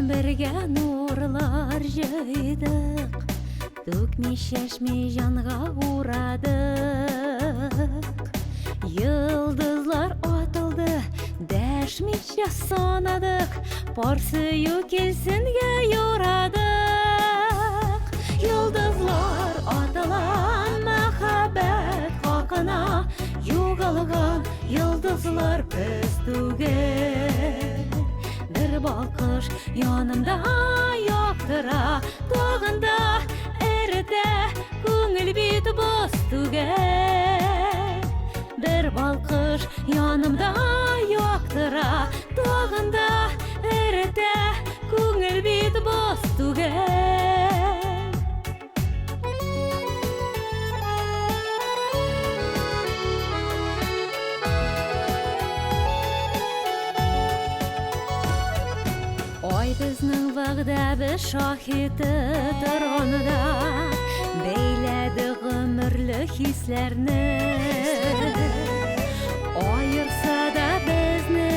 Кояштан бергә нурлар җыйдык, Түкми чәчми җанга урадык. Йолдызлар атылды, дәшмичә санадык, Пар сөю килсенгә юрадык. Йолдызлар атыла мәхәббәт хакына, Югалган йолдызлар без түгел. Бер балкыш янымда яктыра, Тагын да эретә, күңел бит боз түгел. Бер балкыш янымда яктыра, Тагын да эретә, күңел бит боз түгел. Ай безнең вәгъдәбез шаһиты торганда, Бәйләде гомерле хисләрне. Аерса да безне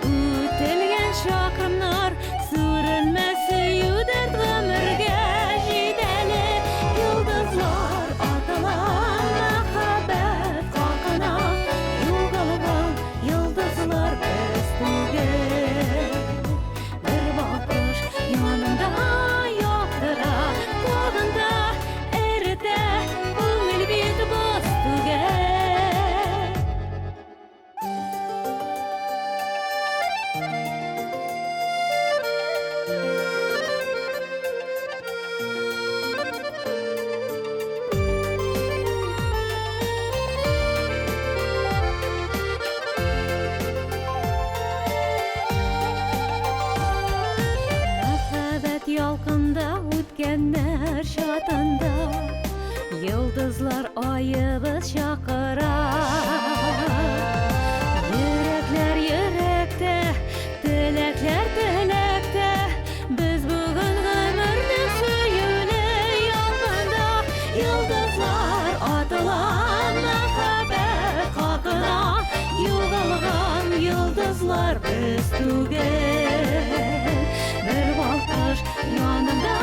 үтелгән чакрымнар, Сүрелмәс сөю дәрт гомергә җитәле. Йолдызлар атыла мәхәббәт хакына, Югалган йолдызлар без түгел. Бер балкыш янында яктыра, Тагын да эретә, күңел бит боз түгел. Мәхәббәт ялкында үткәннәр чатында, Йолдызлар аебыз чакыра. Йөрәкләр йөрәктә, теләкләр теләктә, Без бүген гомернең сөюле ялкында. Йолдызлар атыла мәхәббәт хакына, Югалган йолдызлар без түгел. Бер балкыш янында